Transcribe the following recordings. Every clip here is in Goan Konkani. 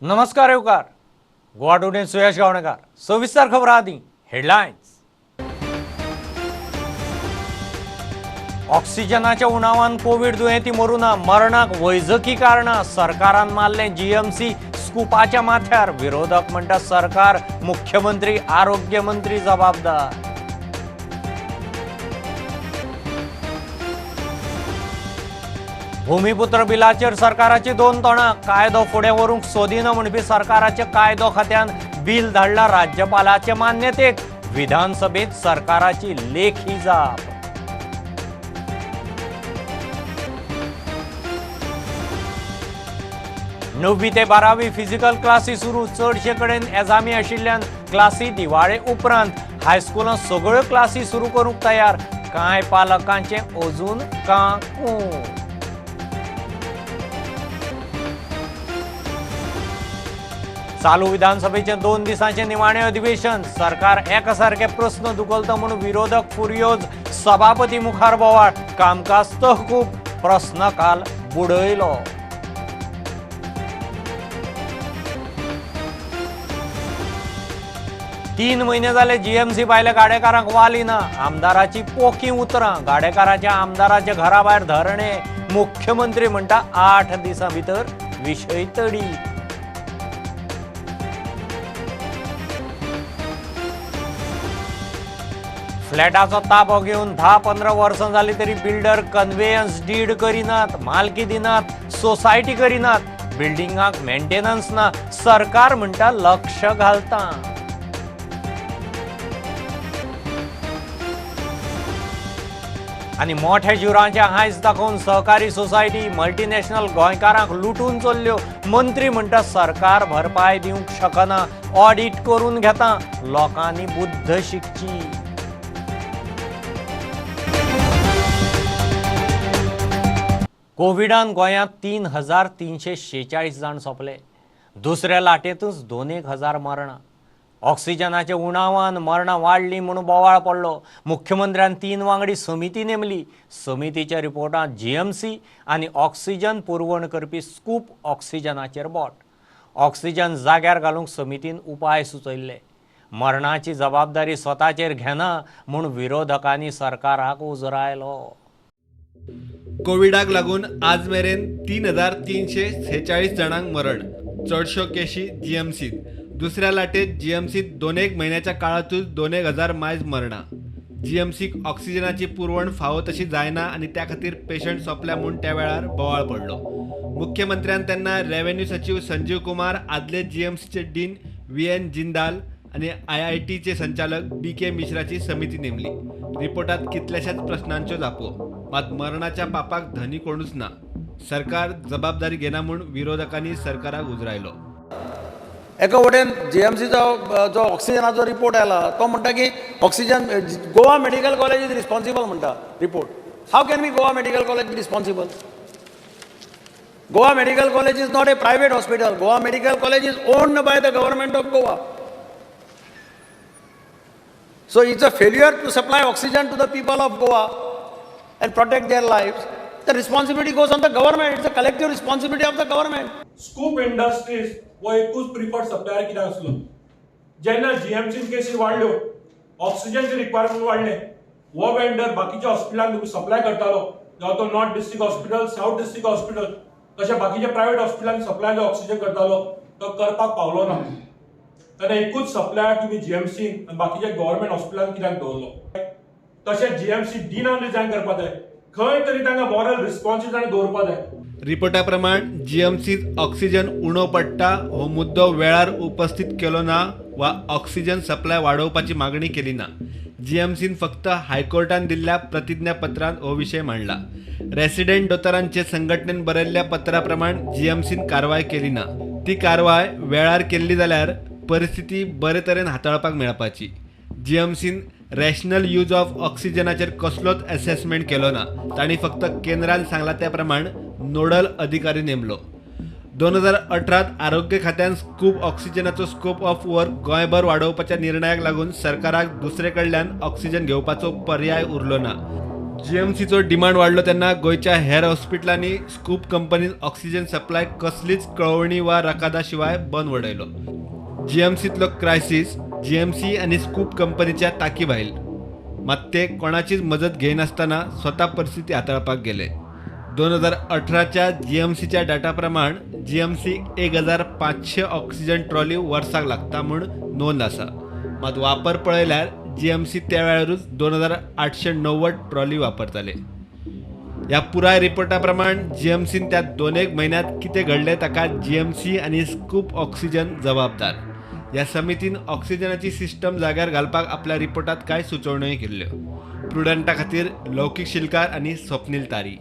नमस्कार येवकार गोवा टुडे सुयश गावणेकर। सविस्तर खबर आदी हेडलायन्स। ऑक्सिजनाच्या उणावान कोविड दुयेंती मरुना, मरणाक वैजकी कारणां। सरकारान मारलें जीएमसी स्कूपाच्या माथ्यार। विरोधक म्हणटा सरकार, मुख्यमंत्री, आरोग्य मंत्री जबाबदार। भूमिपुत्र बिलाचेर सरकाराची दोन तोंडां। कायदो फुडें व्हरूंक सोदिना म्हणपी सरकाराचे कायदो खात्यान बिल धाडला राज्यपालाचे मान्यतेक। विधानसभेत सरकाराची लेखी जाप। णवी ते 12वी फिजिकल क्लासी सुरू। चडशे कडेन एजामी आशिल्ल्यान क्लासी दिवाळे उपरांत। हायस्कुलांत सगळ्यो क्लासी सुरू करूंक तयार। कांय पालकांचें अजून काकू। चालू विधानसभेचे 2 दिसांचे निमाणे अधिवेशन। सरकार एकासारखे प्रस्न धुकलता म्हूण विरोधक फुर्योज। सभापती मुखार बोवाळ। कामकाज तहकूब। प्रस्नकाल बुडयलो। तीन म्हयने जाले जीएमसी भायल्या गाडेकारांक वाली ना। आमदाराची पोकी उतरां। गाडेकाराच्या आमदाराच्या घरा भायर धरणे। मुख्यमंत्री म्हणटा 8 दिसां भितर विशय तडी। फ्लॅटाचो ताबो घेवन 10-15 वर्सां जाली तरी बिल्डर कन्वेयन्स did करिनात, मालकी दिनात, सोसायटी करिनात, बिल्डिंगाक मेंटेनन्स ना। सरकार म्हणटा लक्ष घालता। आनी मोठ्या ज्युरांचे हांयस दाखोवन सहकारी सोसायटी मल्टीनॅशनल गोंयकारांक लुटून चल्ल्यो। मंत्री म्हणटा सरकार भरपाय दिवंक शकना, ऑडिट करून घेता। लोकांनी बुद्ध शिकची। कोविडान गोंयांत 3346 जाण सोंपले। दुसऱ्या लाटेंतूच 2-1 हजार मरणां। ऑक्सिजनाच्या उणावान मरणां वाडलीं म्हूण बोवाळ पडलो। मुख्यमंत्र्यान 3 वांगडी समिती नेमली। समितीच्या रिपोर्टांत जीएमसी आनी ऑक्सिजन पुरवण करपी स्कूप ऑक्सिजनाचेर बोट। ऑक्सिजन जाग्यार घालूंक समितीन उपाय सुचयल्ले। मरणाची जबाबदारी स्वताचेर घेना म्हूण विरोधकांनी सरकाराक उजरायलो। कोविडाक लागून आज मेरेन 3346 जाणांक मरण। चडश्यो केशी जीएमसीत। दुसऱ्या लाटेत जीएमसीत 2-1 म्हयन्याच्या काळांतूच 2-1 हजार मायज मरणां। जीएमसीक ऑक्सिजनाची पुरवण फावो तशी जायना आनी त्या खातीर पेशंट सोंपल्या म्हूण त्या वेळार बोवाळ पडलो। मुख्यमंत्र्यान तेन्ना रेव्हेन्यू सचीव संजीव कुमार, आदले जीएमसीचे डीन व्ही.एन. जिंदाल आनी आयआयटीचे संचालक बी.के. मिश्राची समिती नेमली। रिपोर्टात कितल्याशाच प्रश्नांच्यो जापो, मात मरणाच्या पापाक धनी कोणूच ना। सरकार जबाबदारी घेना म्हूण विरोधकांनी सरकाराक उजरायलो। एका वटेन जीएमसीचो जो ऑक्सिजनाचो रिपोर्ट आयला तो म्हणटा की oxygen Goa medical college is responsible म्हणटा report. How can be Goa medical college be responsible? Goa medical college is not a private hospital. Goa medical college is owned by the government of Goa. So it's a failure to supply oxygen to the people of Goa and protect their lives. The responsibility goes on the government. It's a collective responsibility of the government. Scoop Industries वो एकूच प्रिफर्ड सप्लायर कित्याक आसलो? जेन्ना जीएमसीन केसी वाडल्यो, ऑक्सिजनचे रिक्वायरमेंट वाडले, हो वेंडर बाकीच्या हॉस्पिटलांक सप्लाय करतालो, जावं तो north district hospital, south district hospital, तशें बाकीच्या प्रायवेट हॉस्पिटलांक सप्लाय जो ऑक्सिजन करतालो तो करपाक पावलो ना। तेन्ना एकूच सप्लायर तुमी जीएमसीन आनी बाकीच्या गव्हर्मेंट हॉस्पिटलांक कित्याक दवरलो? तशें जीएमसी डिनान रिजायन करपाक जाय। खंय तरी तांकां मॉरल रिस्पॉन्सिबिलिटी तांणी दवरपाक जाय। रिपोर्टा प्रमाण जीएमसीत ऑक्सिजन उणो पडटा हो मुद्दो वेळार उपस्थित केलो ना वा ऑक्सिजन सप्लाय वाडोवपाची मागणी केली ना। जीएमसीन फक्त हायकोर्टान दिल्ल्या प्रतिज्ञापत्रांत हो विशय मांडला। रेसिडेंट दोतोरांचे संघटनेन बरयल्ल्या पत्रा प्रमाण जीएमसीन कारवाय केली ना। ती कारवाय वेळार केल्ली जाल्यार परिस्थिती बरे तरेन हाताळपाक मेळपाची। जीएमसीन रॅशनल यूज ऑफ ऑक्सिजनाचेर कसलोच असेसमेंट केलो ना। तांणी फक्त केंद्रान सांगला त्या प्रमाण नोडल अधिकारी नेमलो। 2018 आरोग्य खात्यान स्कूप ऑक्सिजनाचो स्कोप ऑफ वर्क गोंयभर वाडोवपाच्या निर्णयाक लागून सरकाराक दुसरे कडल्यान ऑक्सिजन घेवपाचो पर्याय उरलो ना। जीएमसीचो डिमांड वाडलो तेन्ना गोंयच्या हेर हॉस्पिटलांनी स्कूप कंपनीन ऑक्सिजन सप्लाय कसलीच कळोवणी वा रकादा शिवाय बंद वडयलो. जीएमसींतलो क्रायसीस जीएमसी आनी स्कूप कंपनीच्या ताकी भायल, मात ते कोणाचीच मजत घेयनासतना स्वता परिस्थिती हाताळपाक गेले. 2018च्या जीएमसीच्या डाटा प्रमाण जीएमसी 1500 ऑक्सिजन ट्रॉली वर्साक लागता म्हूण नोंद आसा, मात वापर पळयल्यार जीएमसी त्या वेळारूच 2890 ट्रॉली वापरताले. ह्या पुराय रिपोर्टा प्रमाण जीएमसीन त्या 2-1 म्हयन्यांत कितें घडलें ताका जीएमसी आनी स्कूप ऑक्सिजन जबाबदार. ह्या समितीन ऑक्सिजनाची सिस्टम जाग्यार घालपाक आपल्या रिपोर्टात कांय सुचोवण्योय केल्ल्यो. प्रुडंटा खातीर लौकीक शिलकार आनी स्वप्नील तारी.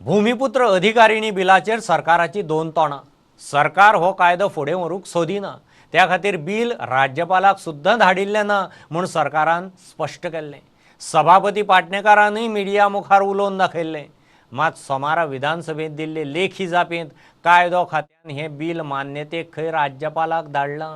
भूमिपुत्र अधिकारिणी बिलाचेर सरकाराची दोन तोंडां. सरकार हो कायदो फुडें व्हरूंक सोदिना, त्या खातीर बील राज्यपालाक सुद्दां धाडिल्लें ना म्हूण सरकारान स्पश्ट केल्लें. सभापती पाटणेकारानूय मिडिया मुखार उलोवन दाखयल्लें. मात सोमारा विधानसभेंत दिल्ले लेखी जापेंत कायदो खात्यान हें बील मान्यतेक खंय राज्यपालाक धाडलां.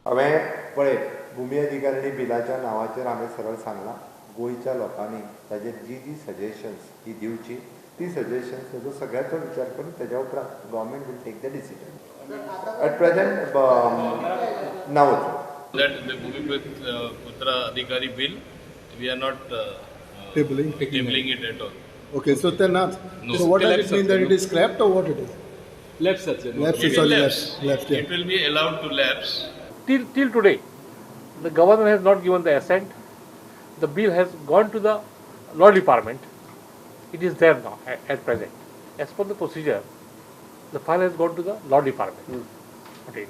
हांवें पळय भुमी अधिकारिणी बिलाच्या नांवाचेर हांवें सरळ सांगलां, गोंयच्या लोकांनी ताजेर जी जी सजेशन्स ही दिवची, ती सजेशन्स ताजो सगळ्याचो विचार करून तेज्या उपरांत government will take the decision. At present ना वचूं. That the Bhumiputra Adhikari bill, we are not tabling it at all. Okay, so then not. No. So what does it mean, that it is scrapped or what it is? Lapse, sir. Lapse, It will sorry, lapse. Lapse, yeah. It will be allowed to lapse. Till today, the governor has not given the assent. The bill has gone to the law department. It is there now at present. As per the procedure, the file has gone to the law department. Okay.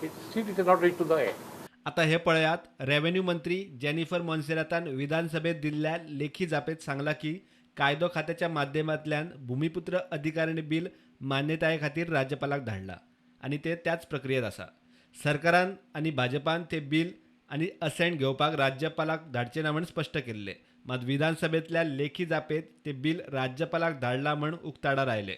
It has not reached to the end. आता हे पळयात, रेव्हेन्यू मंत्री जेनिफर मोन्सेरातान विधानसभेत दिल्ल्या लेखी जापेत सांगला की कायदो खात्याच्या माध्यमांतल्यान भूमिपुत्र अधिकारिणी बिल मान्यताये खातीर राज्यपालाक धाडला आनी ते त्याच प्रक्रियेत आसा. सरकारान आनी भाजपान ते बिल आनी असेंट घेवपाक राज्यपालाक धाडचे ना म्हण स्पश्ट केल्ले, मात विधानसभेंतल्या लेखी जापेत ते बिल राज्यपालाक धाडला म्हण उक्ताडार आयले.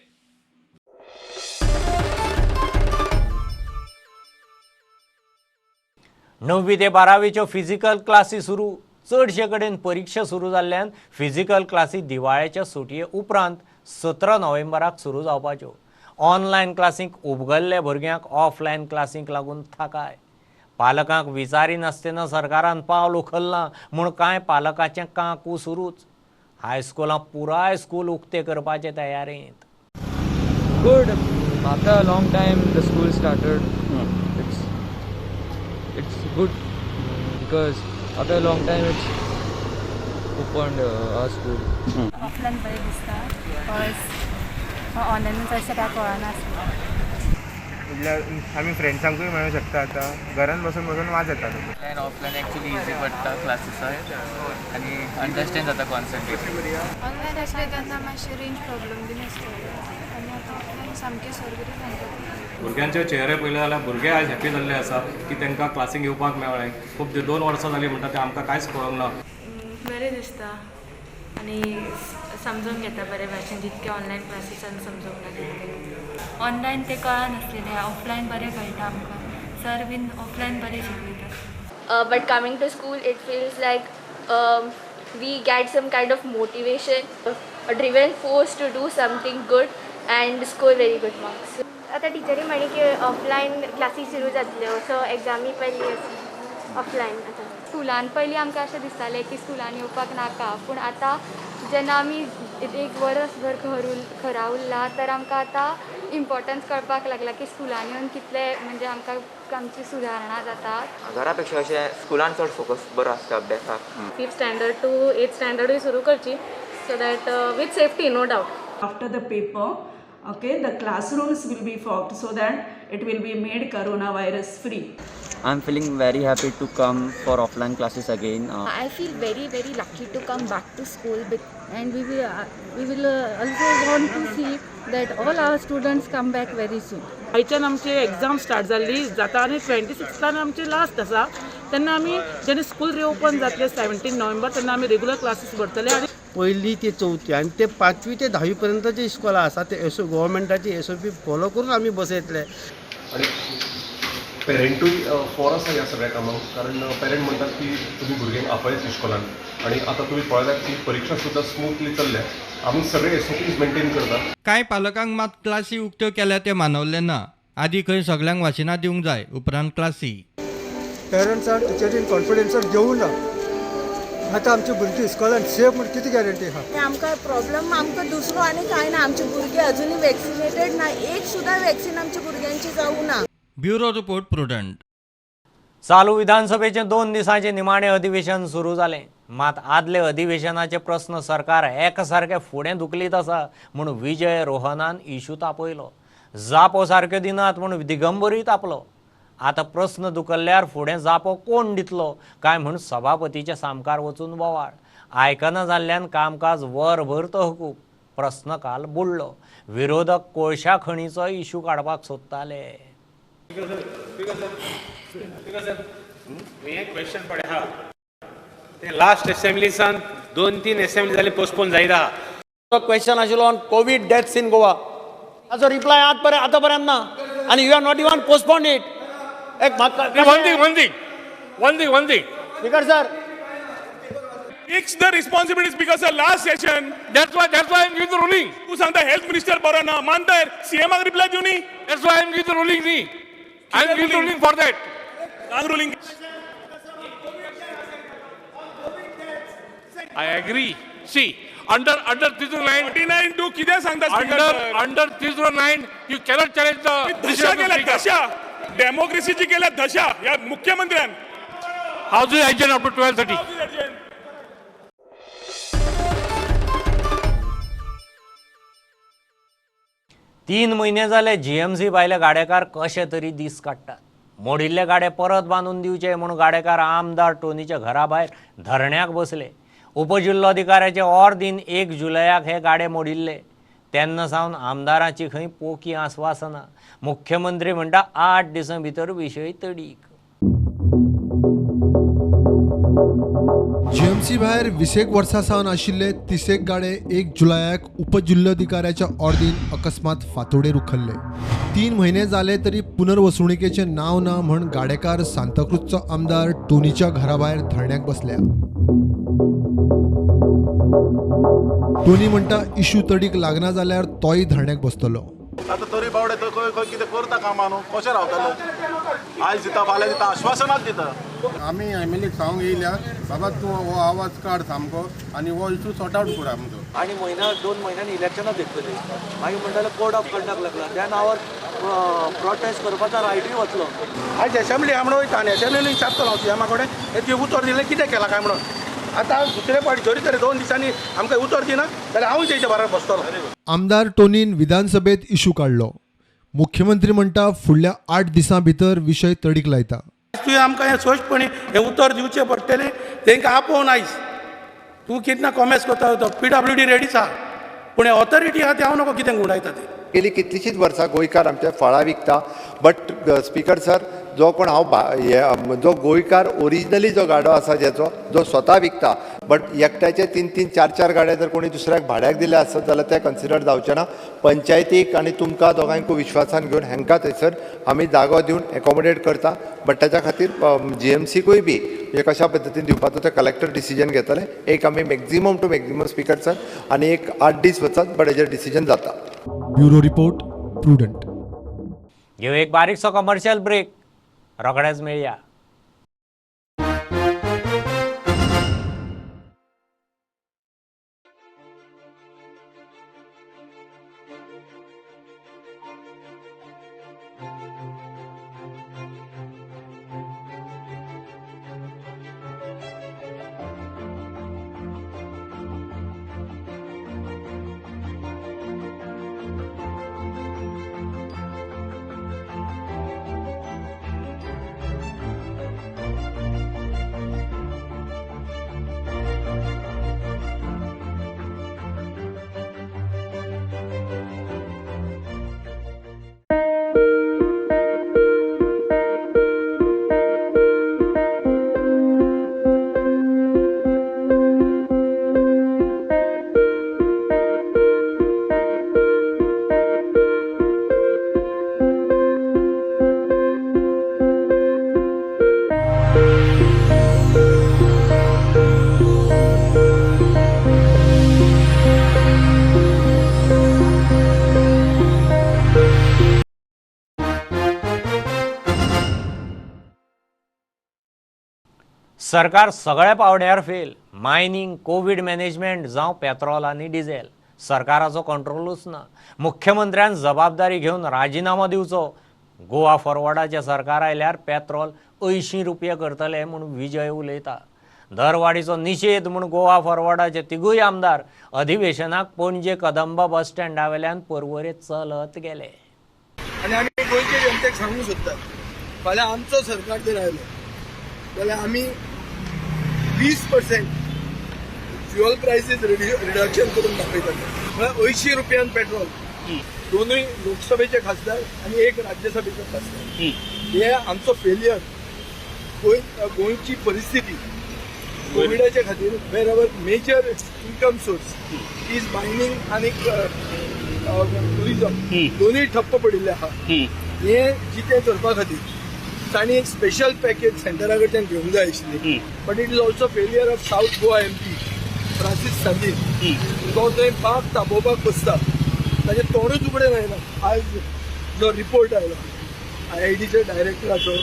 णववी ते बारावीच्यो फिजिकल क्लासी सुरू. चडशे कडेन परिक्षा सुरू जाल्ल्यान फिजिकल क्लासी दिवाळेच्या सुटये उपरांत 17 नोव्हेंबराक सुरू जावपाच्यो. ऑनलायन क्लासींक उबगल्ले भुरग्यांक ऑफलायन क्लासींक लागून थाकाय. पालकांक विचारिनासतना सरकारान पावल उखल्लां म्हूण कांय पालकाचें कांकू सुरूच. हायस्कुलां पुराय स्कूल उक्ते करपाचे तयारेंत. Good. After a long time, the school started. It's good because after a long time, it's opened our school. Offline बरें दिसता बिकॉज ऑनलायन चडशें कांय कळनासलें. म्हटल्यार आमी फ्रेंड्सांकूय मेळूंक शकता, आतां घरान बसून बसून वाज येता. ऑनलायन ऑफलायन एक्चुअली इजी पडटा क्लासीसाक आनी अंडरस्टँड जाता कॉन्सन्ट्रेशन. ऑनलायन आसलें तेन्ना मातशें रेंज प्रॉब्लम बीन आसतालो आनी आतां ऑफलायन सामकें सर कितें सांगता. भुरग्यांचे चेहरे पळयले जाल्यार भुरगे आयज हॅपी जाल्ले आसा की तांकां क्लासींक येवपाक मेळ्ळें. खूब 2 वर्सां जालीं म्हणटा तें आमकां कांयच कळोंक ना. बरें दिसता आनी समजून घेता बरे भाशेन, जितकें ऑनलायन क्लासीसान समजूंक ना तितकें. ऑनलायन तें कळनासलेलें, ऑफलायन बरें कळटा आमकां. सर बीन ऑफलायन बरें शिकयता. But coming to school, it feels like we get some kind of motivation, a driven force to do something good and score very good marks. आतां टिचरी म्हणी की ऑफलायन क्लासी सुरू जातल्यो, सो एग्जामी पयलीं ऑफलायन आतां. स्कुलान पयलीं आमकां अशें दिसतालें की स्कुलान येवपाक नाका, पूण आतां जेन्ना आमी एक वरसभर घरा उरला तर आमकां आतां इम्पॉर्टन्स कळपाक लागला की स्कुलान येवन कितले म्हणजे आमकां आमची सुदारणा जाता. घरा पेक्षा अशें स्कुलान चड फोकस बरो आसता अभ्यासाक. 5th standard to 8th स्टँडर्डूय सुरू करची, so that with safety, no doubt. After the paper, okay, the classrooms will be fogged so that it will be made coronavirus free. I'm feeling very happy to come for offline classes again. I feel very, very lucky to come back to school. And we will also want to see that all our students come back very soon. आयच्यान आमची एग्जाम स्टार्ट जाल्ली जाता आनी 26 आमची लास्ट आसा. तेन्ना आमी जेन्ना स्कूल रिओपन जातलें 17 नोव्हेंबर तेन्ना आमी रेगुलर क्लासीस भरतले. आनी पयली ते चवथी आनी ते पांचवी ते धावी पर्यंतचे इस्कॉलां आसा ते एसओ गव्हर्मेंटाची एसओपी फॉलो करून आमी बसयतले. पेरंटूय फॉर आसा ह्या सगळ्या कामाक, कारण पेरंट म्हणटात की तुमी भुरग्यांक आपयत इश्कोलान आनी आतां तुमी पळयल्यात की परिक्षा सुद्दां स्मूथली चल्ल्या. आमी सगळे SOPs maintain करता. कांय पालकांक मात क्लासी उक्त्यो केल्या ते मानवले ना. आदी खंय सगल्यांक वासिनां दिवंक जाय, उपरांत क्लासी. पेरंट्सान टिचरीन कॉन्फिडन्सान घेवूं ना. आतां आमची भुरगीं इस्कॉलान सेफ म्हण कितें गॅरंटी आहा? आमकां प्रॉब्लम आमकां दुसरो आनी कांय ना. आमची भुरगीं अजुनूय वॅक्सिनेटेड ना, एक सुद्दां वॅक्सिन आमच्या भुरग्यांची जावूं ना. Bureau report, Prudent. चालू विधानसभेचें 2 दिसांचें निमाणें अधिवेशन सुरू जालें. मात आदले अधिवेशनाचे प्रस्न सरकार एकसारके फुडें धुकलीत आसा म्हूण विजय रोहनान इशू तापयलो. जापो सारक्यो दिनात म्हूण दिगंबरूय तापलो. आतां प्रस्न धुकल्ल्यार फुडें जापो कोण दितलो काय म्हूण सभापतीच्या सामकार वचून बोवाळ. आयकना जाल्ल्यान कामकाज वरभर तहकूब. प्रस्नकाल बुडलो. विरोधक कोळशा खणीचो इशू काडपाक सोदताले. क्वेश्चन पडे आहा ते लास्ट असेंब्लीसान 2-3 असेंब्ली जाली पोस्टपोन जायत आहा. क्वेश्चन आशिल्लो on Covid deaths in Goa, ताचो रिप्लाय आतां पर्यंत ना आनी you are not even postpone it. एक one thing. Speaker sir, It's the responsibility, Speaker sir. Last session. That's why I am giving the ruling. तू सांगता हेल्थ मिनिस्टर बरो ना मानता, सीएमाक reply दिवनी. That's why I am giving the ruling न्ही. I am giving the ruling for that. सांग ruling. I agree. See, under 309 49(2 कितें सांगता speaker sir? Under 309 you cannot challenge the धशा केल्या, धशा डेमोक्रेसीची केल्या धशा ह्या मुख्यमंत्र्यान. House is adjourned up to 12:30. तीन म्हयने जाले जीएमसी भायले गाडेकार कशे तरी दीस काडटात. मोडिल्ले गाडे परत बांदून दिवचे म्हूण गाडेकार आमदार टोनीच्या घरा भायर धरण्याक बसले. उपजिल्लोधिकाऱ्याचे ऑर्दीन 1 जुलयाक हे गाडे मोडिल्ले. तेन्ना सावन आमदाराची खंय पोकी आस्वासनां. मुख्यमंत्री म्हणटा 8 दिसां भितर विशय तडीक. जीएमसी भायर 20 वर्सां सावन आशिल्ले 30 गाडे 1 जुलयाक उपजिल्लोधिकाऱ्याच्या ऑर्दीन अकस्मात फांतोडेर उखल्ले. 3 म्हयने जाले तरी पुनर्वसणुकेचें नांव ना म्हण गाडेकार सांताक्रूजचो आमदार टोनीच्या घरा भायर धरण्याक बसल्या. टोनी म्हणटा इशू तडीक लागना जाल्यार तोय धरण्याक बसतलो. आतां तरी बावडे तो खंय खंय कितें करता कामां न्हू, कशें रावतले? आयज दिता फाल्यां दिता, आश्वासनाच दिता. आमी एम एल एक सांगूंक येयल्या, बाबा तूं हो आवाज काड सामको आनी हो इशू सॉर्ट आवट कर आमचो. आनी म्हयन्या 2 म्हयन्यांनी इलेक्शनां देखतली, मागीर म्हणटाले कोड ऑफ कंडक्ट लागला, त्या नांवार प्रोटेस्ट करपाचो रायटूय वतलो. आयज एसेंब्ली आहा म्हणून वयता आनी एसेंब्लीन विचारतलो हांव सीएमा कडेन हें उतर दिलें कितें केलां काय म्हणून. आतां दुसरे फावट जरी तरी 2 दिसांनी आमकां उतर दिना जाल्यार हांवूय तेच्या बरोबर बसतलो. आमदार टोनीन विधानसभेत इशू काडलो. मुख्यमंत्री म्हणटा फुडल्या 8 दिसां भितर विशय तडीक लायता. तुवें आमकां हें स्पश्टपणी हें उतर दिवचें पडटलें. तांकां आपोवन आयज तूं कितें कॉमेस करता, PWD रेडीच आहा, पूण ऑथॉरिटी आहा ती हांव नको कितें गुंडायता ती. गेली कितलीशींच वर्सां गोंयकार आमच्या फळां विकता, बट स्पीकर सर जो कोण हांव जो गोंयकार ओरिजिनली जो गाडो आसा ज्याचो जो स्वता विकता, बट एकट्याचे 3-3, 4-4 गाड्या जर कोणी दुसऱ्याक भाड्याक दिल्या आसत जाल्यार ते कन्सिडर जावचें ना. पंचायतीक आनी तुमकां दोगांयकूय विश्वासान घेवन हांकां थंयसर आमी जागो दिवन एकोमोडेट करता, बट ताच्या खातीर जीएमसीकूय बी म्हणजे कशा पद्दतीन दिवपाचो ते कलेक्टर डिसिजन घेतले. एक आमी maximum to maximum speaker sir आनी एक 8 दीस वचत, बट हेजेर डिसिजन जाता. Bureau report, Prudent. घेऊ एक बारीकसो कमर्शियल ब्रेक, रोखडेच मेळया. सरकार सगळ्या पावड्यार फेल. मायनींग, कोवीड मॅनेजमेंट जावं पेट्रोल आनी डिझेल, सरकाराचो कंट्रोलूच ना. मुख्यमंत्र्यान जबाबदारी घेवन राजिनामो दिवचो. गोवा फॉरवर्डाचें सरकार आयल्यार पेट्रोल 80 रुपया करतले म्हूण विजय उलयता. दरवाडीचो निशेध म्हूण गोवा फॉरवर्डाचे तिगूय आमदार अधिवेशनाक पणजे कदंबा बस स्टँडा वेल्यान पर्वरे चलत गेले. आनी आमी गोंयचे जनतेक सांगूंक सोदतात, फाल्यां आमचो सरकार जर आयलो जाल्यार आमी 20% फ्युअल प्रायसीस रिडक्शन करून दाखयतात. म्हळ्यार 80 रुपयान पेट्रोल. दोनूय लोकसभेचे खासदार आनी एक राज्यसभेचो खासदार. हे आमचो फेलियर. गोंयची परिस्थिती कोविडाच्या खातीर where our major income source is mining आनी टुरिजम दोनूय ठप्प पडिल्ले आहा. हे जितें करपा खातीर तांणी एक स्पेशल पॅकेज सेंटरा कडच्यान घेवंक जाय आशिल्ली. But it is also failure of South Goa MP Francis Sardinha. तो थंय बाग तापोवपाक बसता, ताजें तोंडूच उगडें जायना. आयज जो रिपोर्ट आयलो IIDच्या डायरेक्टराचो,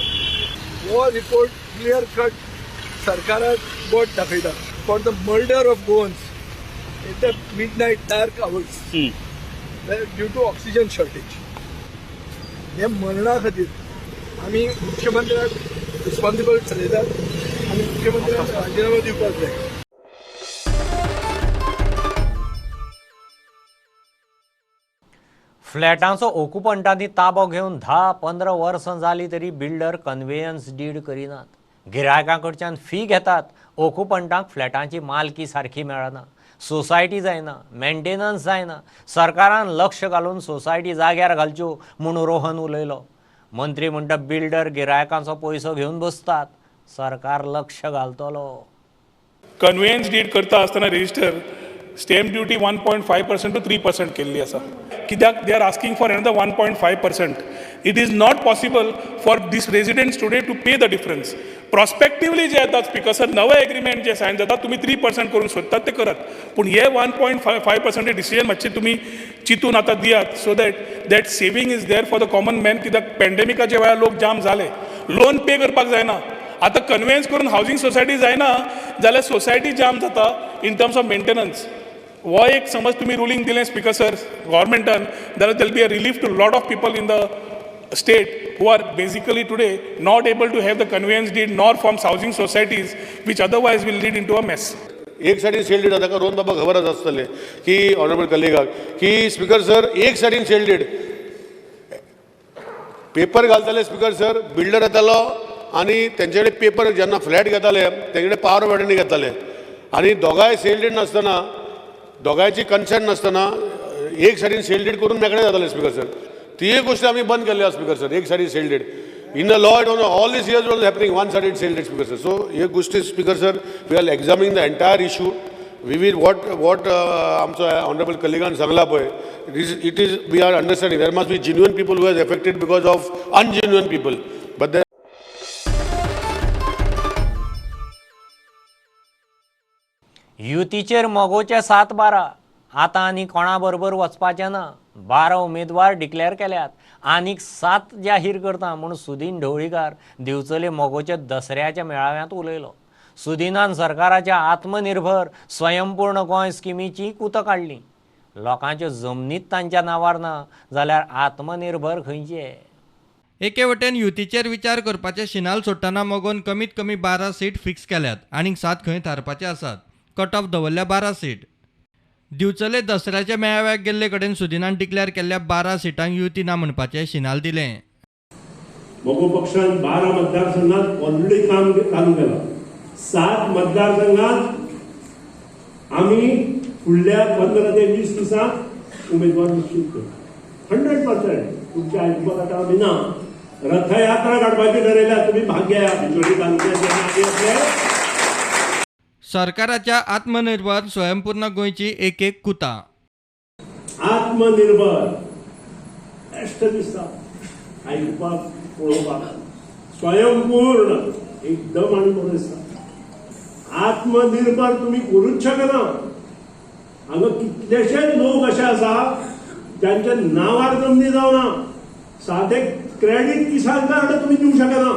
हो रिपोर्ट क्लियर कट सरकाराक बोट दाखयता for the murder of Goans at the midnight dark hours due to oxygen shortage. हे मरणा खातीर आमी मुख्यमंत्र्याक रिस्पॉन्सिबल ठरयतात आनी मुख्यमंत्र्याक राजिनामो दिवपाक जाय. फ्लॅटांचो ओकुपंटांनी ताबो घेवन 10-15 वर्सां जाली तरी बिल्डर कन्वेयन्स did करिनात. गिरायकां कडच्यान फी घेतात. ओकुपंटांक फ्लॅटांची मालकी सारकी मेळना, सोसायटी जायना, मेंटेनन्स जायना. सरकारान लक्ष घालून सोसायटी जाग्यार घालच्यो म्हूण रोहन उलयलो. मंत्री म्हणटा बिल्डर गिरायकांचो पयसो घेवन बसतात, सरकार लक्ष घालतलो. कन्वेयन्स did करता आसतना register stamp duty 1.5% to 3% केल्ली आसा. कित्याक they are asking for another 1.5%. It is not possible for this residents today to pay the difference. Prospectively जे येतात स्पिकर सर, नवे एग्रीमेंट जे सायन जाता तुमी 3% करूंक सोदतात ते करात, पूण हे 1.5% डिसिजन मातशें तुमी चिंतून आतां दियात, so that that saving is there for the common man. कित्याक पॅन्डेमिकाच्या वेळार लोक जाम जाले, लोन पे करपाक जायना. आतां कन्वेयन्स करून हावजींग सोसायटी जायना जाल्यार सोसायटी जाम जाता इन टर्म्स ऑफ मेंटेनन्स. हो एक समज तुमी रुलींग दिलें स्पिकर सर गव्हर्मेंटान जाल्यार there be a relief to lot of people in the state who are basically today not able to have the conveyance deed nor forms housing societies, which otherwise will lead into a mess. एक सायडीन सेल did ताका रोहन बाबा खबर आसतलें की ऑनरेबल कलिगाक की स्पिकर सर एक सायडीन सेल did paper घालताले स्पिकर सर, बिल्डर येतालो आनी तेंचे कडेन पेपर जेन्ना फ्लॅट घेताले तेंचे कडेन पावर ऑफ अटर्नी घेताले आनी दोगांय सेल did नासतना, दोगांयची कन्सेंट नासतना एक सायडीन सेल did करून मेकळे जाताले स्पिकर सर. ती एक गोष्ट आमी बंद केल्ली आसा स्पिकर सर, एक सायडीन sale deed. In the law it was all these years was happening one sided sale deed speaker sir. So एक गोष्टी speaker sir, we are examining the entire issue. We will what what आमचो ऑनरेबल कलिगान सांगला पळय, it is we are understanding there must be genuine people who has affected because of ungenuine people, but युतीचेर मगोचे 7-12. आतां आनी कोणा बरोबर वचपाचें ना. 12 उमेदवार डिक्लेअर केल्यात, आनीक 7 जाहीर करता म्हूण सुदीन ढवळीकार दिवचले मगोच्या दसऱ्याच्या मेळाव्यांत उलयलो. सुदीनान सरकाराच्या आत्मनिर्भर स्वयंपूर्ण गोंय स्किमीची कुतां काडली. लोकांच्यो जमनीत तांच्या नांवार ना जाल्यार आत्मनिर्भर खंयचे? एके वटेन युतीचेर विचार करपाचे शिनाल सोडटना मगोन कमीत कमी 12 सीट फिक्स केल्यात, आनीक 7 खंय थारपाचे आसात. कट ऑफ दवरल्या 12 सीट. दिवचले दसऱ्याच्या मेळाव्याक गेल्ले कडेन सुदिनान डिक्लेअर केल्ल्या 12 सिटांक युती ना म्हणपाचें शिनाल दिलें. मगो पक्षान 12 मतदारसंघात ऑलरेडी काम चालू केलां. 7 मतदारसंघात आमी फुडल्या 15 ते 20 दिसांत उमेदवार निश्चित करू. 100% तुमच्या आयकुपाक आतां आमी ना. रथयात्रा काडपाची ठरयल्या, तुमी भाग घेया. बिचोली तालुक्याचे सरकाराच्या आत्मनिर्भर स्वयंपूर्ण गोंयची एक एक कुता. आत्मनिर्भर बेस्ट दिसता आयकुपाक पळोवपाक, स्वयंपूर्ण एकदम आनी बरें दिसता. आत्मनिर्भर तुमी करूच शकना. हांगा कितलेशेच लोक अशे आसा जांच्या नांवार जमनी जावना, सादें क्रेडीट किसान कार्ड तुमी दिवंक शकना.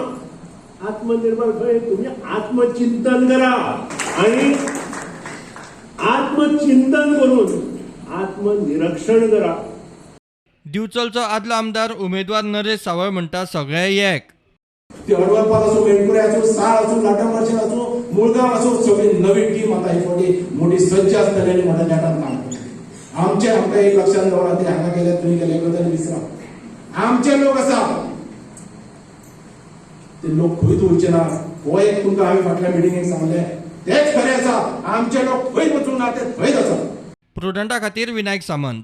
आत्मनिर्भर खंय? तुम्ही आत्मचिंतन करा आणि आत्मचिंतन करून आत्मनिरीक्षण करा. दिवचलचो आदलो आमदार उमेदवार नरेश सावळ म्हणटा सगळे एक. ती हडवलपार आसूं, मेणकुरे आसूं, साळ आसूं, लाटंबार्शें आसूं, मुळगांव आसूं, सगळी नवी टीम आतां ही फावटी मोठी सज्ज आसतली आनी मोठ्या नेटान काम करतली. आमचे आमकां एक लक्षांत दवरा, ते हांगा गेले थंय गेले गजाली विसरा. आमचे लोक आसा ते लोक खंयच उरचे ना. हो एक तुमकां हांवें फाटल्या मिटिंगेक सांगलें तेच खरें आसा. आमचे लोक खंयच वचूंक ना, ते थंयच आसा. प्रुडंटा खातीर विनायक सामंत.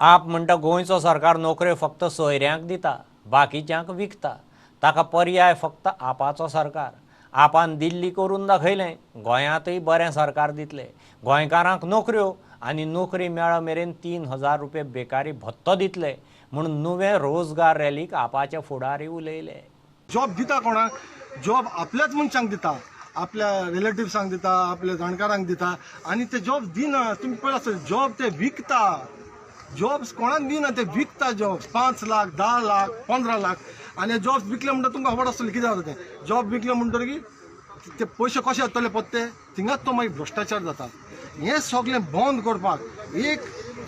आप म्हणटा गोंयचो सरकार नोकऱ्यो फक्त सोयऱ्यांक दिता, बाकीच्यांक विकता. ताका पर्याय फक्त आपाचो सरकार. आपान दिल्ली करून दाखयलें, गोंयांतय बरें सरकार दितले. गोंयकारांक नोकऱ्यो आनी नोकरी मेळ मेरेन 3,000 रुपये बेकारी भत्तो दितले म्हूण नुवें रोजगार रॅलीक आपाचे फुडारी उलयले. जॉब दिता कोणाक? जॉब आपल्याच मनशांक दिता, आपल्या रिलेटिव्सांक दिता, आपल्या जाणकारांक दिता आनी ते जॉब दिना. तुमी पळय आसतले जॉब ते विकता. जॉब्स कोणाक दिना, ते विकता जॉब्स. 5 लाख, 10 लाख, 15 लाख आनी जॉब्स विकले म्हणटा तुमकां खबर आसतलें कितें जाता तें. जॉब विकले म्हणटकीर ते पयशे कशे येतले पत्ते, थिंगाच तो मागीर भ्रश्टाचार जाता. हें सगळें बंद करपाक एक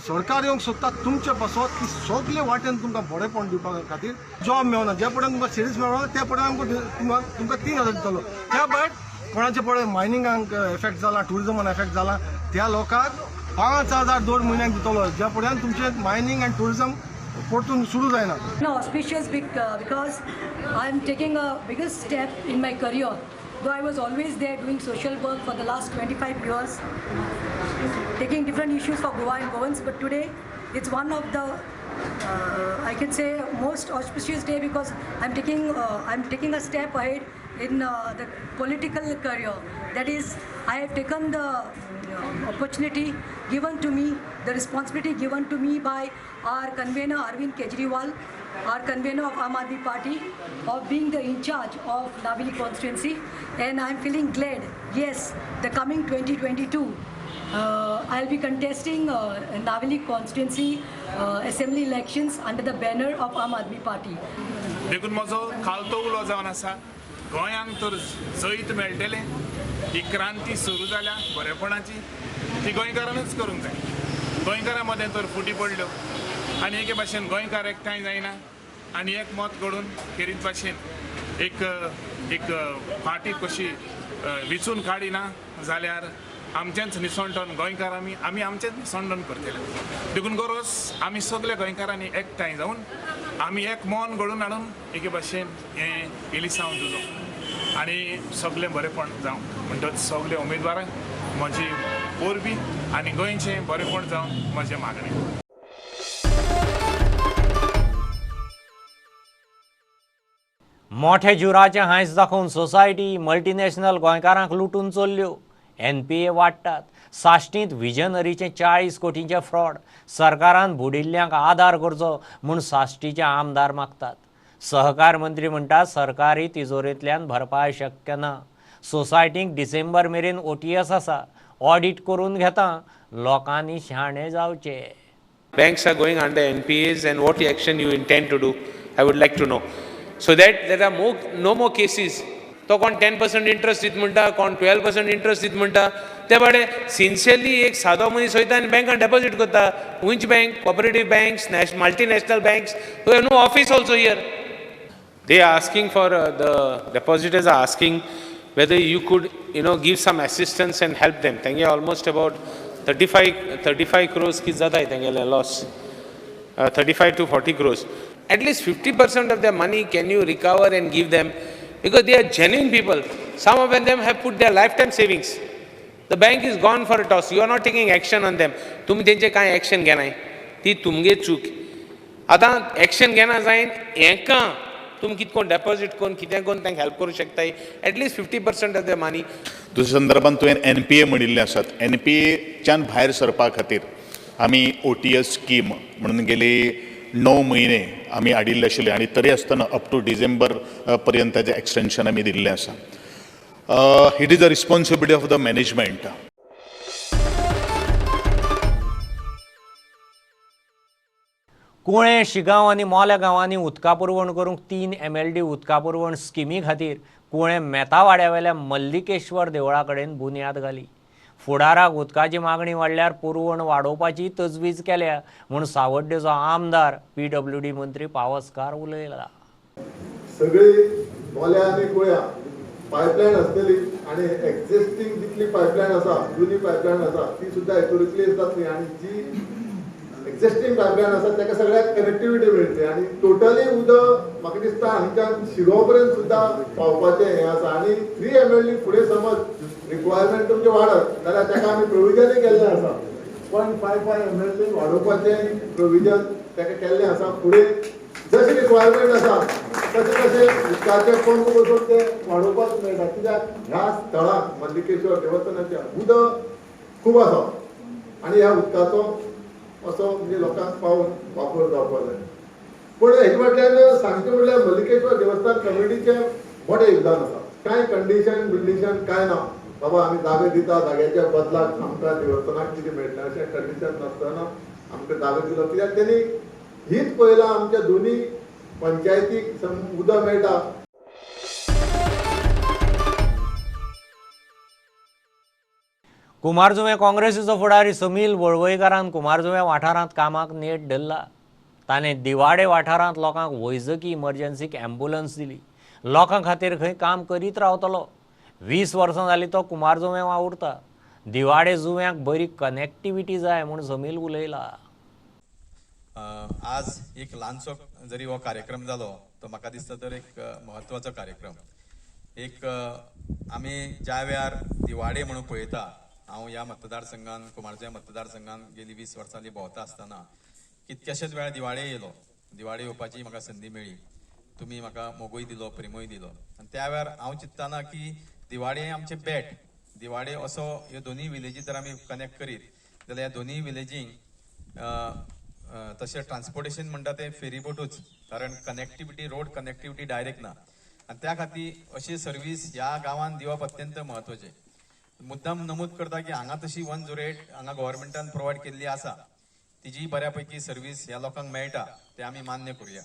सरकार येवंक सोदता तुमचे पासत की सगळे वाटेन तुमकां बरेपण दिवपा खातीर. जॉब मेळना, जे पर्यंत तुमकां सिरीज मेळना त्या पर्यंत आमकां तुमकां 3,000 दितलो. त्या भायर कोणाचे पळय मायनिंगाक एफेक्ट जाला, ट्युरिजमान एफेक्ट जाला, त्या लोकांक 5,000 दर म्हयन्याक दितलो, ज्या पर्यंत तुमचें मायनिंग आनी ट्युरिजम परतून सुरू जायना. Auspicious because I am taking a biggest step in my career. Though I was always there doing social work for the last 25 years, taking different issues for Goa and Goans, but today it's one of the I can say most auspicious day because I'm taking a step ahead in the political career. That is, I have taken the opportunity given to me, the responsibility given to me by our convener Arvind Kejriwal, our convener of Aam Aadmi Party, of being the in charge of Navili constituency, and I'm feeling glad. Yes, the coming 2022, I'll be contesting Navili constituency assembly elections under the banner of Aam Aadmi Party. देखून म्हजो खालतो उलो जावन आसा, गोंयांक तर जैत मेळटलें. ही क्रांती सुरू जाल्या बरेपणाची, ती गोंयकारानूच करूंक जाय. गोंयकारां मदें तर फुटी पडल्यो आनी एके भाशेन गोंयकार एकठांय जायना आनी एक मत घडून खेरीत भाशेन एक एक फाटी कशी विचून काडिना जाल्यार आमचेंच निसणटण गोंयकार आमी आमचेंच निसणटण करतले. देखून गरज आमी सगळे गोंयकारांनी एकठांय जावन आमी एक मन घडून हाडून एके भाशेन हें इलिसांव दिलो आनी सगळें बरेपण जावं. म्हणटच सगळे उमेदवारांक म्हजी परबी आनी गोंयचें बरेपण जावं म्हजें मागणें. मोठे जुराचें हांयस दाखोवन सोसायटी मल्टीनॅशनल गोंयकारांक लुटून चल्ल्यो. NPA वाडटात. साश्टींत विजनरीचें 40 कोटींचें फ्रॉड. सरकारान बुडिल्ल्यांक आदार करचो म्हूण साश्टीचे आमदार मागतात. सहकार मंत्री म्हणटा सरकारी तिजोरेंतल्यान भरपाय शक्य ना. सोसायटींक डिसेंबर मेरेन OTS आसा, ऑडीट करून घेता. लोकांनी शाणे जावचे. Banks are going under NPAs and what action you intend to do, I would like to know, so that there are no more cases. तो कोण 10% इंट्रस्ट दीत म्हणटा, कोण 12% इंट्रस्ट दीत म्हणटा. ते बाडे सिन्सियरली एक सादो मनीस वयता आनी बँकान डेपोजीट करता. Which bank? Cooperative banks, multinational banks who have no office also here. They are asking for the depositors are asking whether you could, you know, give some assistance and help them. तेंगे almost about 35 crores कितें जाता तेंगेलें loss, 35 to 40 crores. At least 50% of their money can you recover and give them, because they are genuine people. Some of them have put their lifetime savings. The bank is gone for a toss. You are not taking action on them. तुमी तेंचे कांय एक्शन घेनाय, ती तुमगे चूक. आतां एक्शन घेना जायन हेंकां तुमी कितें कोण डेपोजीट करून कितें करून तांकां हेल्प करूं शकताय. At least 50% of the money. दुसऱ्या संदर्भात तुवें NPA म्हणिल्लें आसात. NPAच्यान भायर सरपा खातीर आमी OTS scheme म्हणून गेली 9 म्हयने आमी हाडिल्ले आशिल्ले आनी तरी आसतना अप टू डिसेंबर पर्यंत ताजें एक्सटेंशन आमी दिल्लें आसा. It is a responsibility of the management. Collem, Shigaon आनी मोल्या गांवांनी उदका पुरवण करूंक 3 MLD उदका पुरवण स्किमी खातीर कुळें मेतावाड्यावेल्या मल्लिकेश्वर देवळा कडेन बुन्याद घाली. फुडाराक उदकाची मागणी वाडल्यार पुरवण वाडोवपाची तजवीज केल्या म्हूण सावड्डेचो आमदार PWD मंत्री पावसकार उलयला. सगळी मोल्या आनी कुळ्या पायपलायन आसतली आनी एक्झिस्टींग जितली पायपलायन आसा, जुनी पायपलायन आसा ती सुद्दां हितून रिप्लेस जातली आनी जी एक्झिस्टींग पायपलायन आसा ताका सगळ्याक कनेक्टिविटी मेळटली आनी टोटली उदक म्हाका दिसता हांगच्यान शिगो पर्यंत सुद्दां पावपाचें हें आसा. आनी 3 MLD फुडें समज रिक्वायरमेंट तुमचें वाडत जाल्यार ताका आमी प्रोविजनूय केल्लें आसा. 0.55 MLD वाडोवपाचें प्रोविजन ताका केल्लें आसा. फुडें जशें रिक्वायरमेंट आसा तशें तशें उदकाचे पंप बसून ते वाडोवपाक मेळटा. कित्याक ह्या स्थळाक मल्लिकेश्वर देवस्थानाच्या उदक खूब आसा आनी ह्या उदकाचो असो म्हणजे लोकांक पावून वापर जावपाक जाय. पूण हेजे फाटल्यान सांगचें म्हणल्यार मल्लिकेश्वर देवस्थान कमिटीचें मोठें योगदान आसा. कांय कंडिशन बिंडिशन कांय ना, बाबा आमी जागे दिता, जाग्याच्या बदलाक आमकां देवस्थानाक कितें मेळटलें अशें कंडिशन नासतना आमकां जागो दिलो. कित्याक तेणी हीच पळयलां आमच्या दोनी पंचायतीक उदक मेळटा. कुमारजुवें काँग्रेसीचो फुडारी समील वळवयकारान कुमारजुवें वाठारांत कामाक नेट धरला. ताणें दिवाडे वाठारांत लोकांक वैजकी इमर्जन्सीक ॲम्ब्युलन्स दिली. लोकां खातीर खंय काम करीत रावतलो. 20 वर्सां जालीं तो कुमारजुवें वावुरता. दिवाडे जुव्यांक बरी कनेक्टिविटी जाय म्हूण समील उलयला. आज एक ल्हानसो जरी हो कार्यक्रम जालो तो म्हाका दिसता तर एक म्हत्वाचो कार्यक्रम. एक आमी ज्या वेळार दिवाडे म्हणून पळयता, हांव ह्या मतदारसंघान कुमारजुवें मतदारसंघान गेली 20 वर्सां भोंवता आसतना कितक्याशेच वेळार दिवाडे येयलो. दिवाडे येवपाची म्हाका संदी मेळ्ळी, तुमी म्हाका मोगूय दिलो, प्रेमूय दिलो. आनी त्या वेळार हांव चिंत्ताना की दिवाडे हें आमचें बेट. दिवाडे असो ह्यो दोनूय विलेजी जर आमी कनेक्ट करीत जाल्यार ह्या दोनूय विलेजींक तशें ट्रान्सपोर्टेशन म्हणटा तें फेरीबोटूच, कारण कनेक्टिविटी, रोड कनेक्टिविटी डायरेक्ट ना. आनी त्या खातीर अशी सर्वीस ह्या गांवान दिवप अत्यंत म्हत्वाचें. मुद्दाम नमूद करता की हांगा तशी 108 हांगा गव्हर्मेंटान प्रोवायड केल्ली आसा, तिजी बऱ्या पैकी सर्वीस ह्या लोकांक मेळटा, ते आमी मान्य करुया.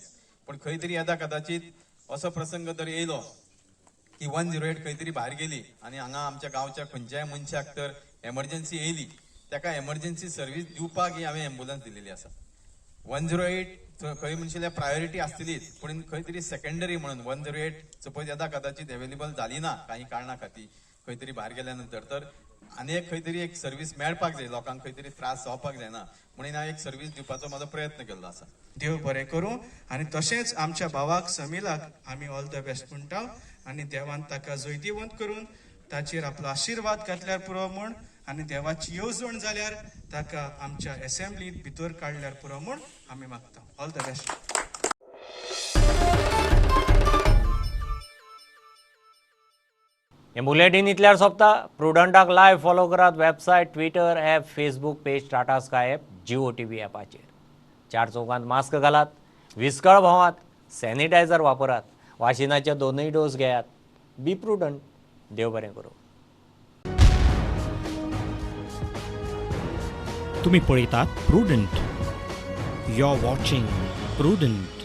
पूण खंय तरी येदा कदाचित असो प्रसंग जर येयलो की 108 खंय तरी भायर गेली आनी हांगा आमच्या गांवच्या खंयच्याय मनशाक तर एमर्जन्सी येयली, ताका एमर्जन्सी सर्वीस दिवपाक ही हांवें एम्बुलन्स दिलेली आसा. 108 खंय म्हणशे प्रायोरिटी आसतलीच, पूण खंय तरी सेकंडरी म्हणून 108 सपोज येदा कदाचित अवेलेबल जाली ना काही कारणां खातीर खंय तरी भायर गेल्या नंतर, तर आनी एक खंय तरी एक सर्वीस मेळपाक जाय, लोकांक खंय तरी त्रास जावपाक जायना म्हणून हांवें एक सर्वीस दिवपाचो म्हाजो प्रयत्न केल्लो आसा. देव बरें करूं आनी तशेंच आमच्या भावाक समीलाक आमी ऑल the best म्हणटा आनी देवान ताका जैतिवंत करून ताचेर आपलो आशिर्वाद घातल्यार पुरो म्हूण आनी देवाची येवजण जाल्यार ताका आमच्या एसेंब्लींत भितर काडल्यार पुरो म्हूण आमी मागता. All the best. हें बुलेटीन इतल्यार सोंपता. प्रुडंटाक लायव्ह फॉलो करात website, Twitter app, Facebook page, Tata Sky app, Jio TV ॲपाचेर. 4 चौकांत मास्क घालात, विस्कळ भोंवात, सॅनिटायझर वापरात, वाशिनाचे 2 डोस घेयात. Be prudent. देव बरें करूं. तुम्ही पळयतात Prudent. You are watching Prudent.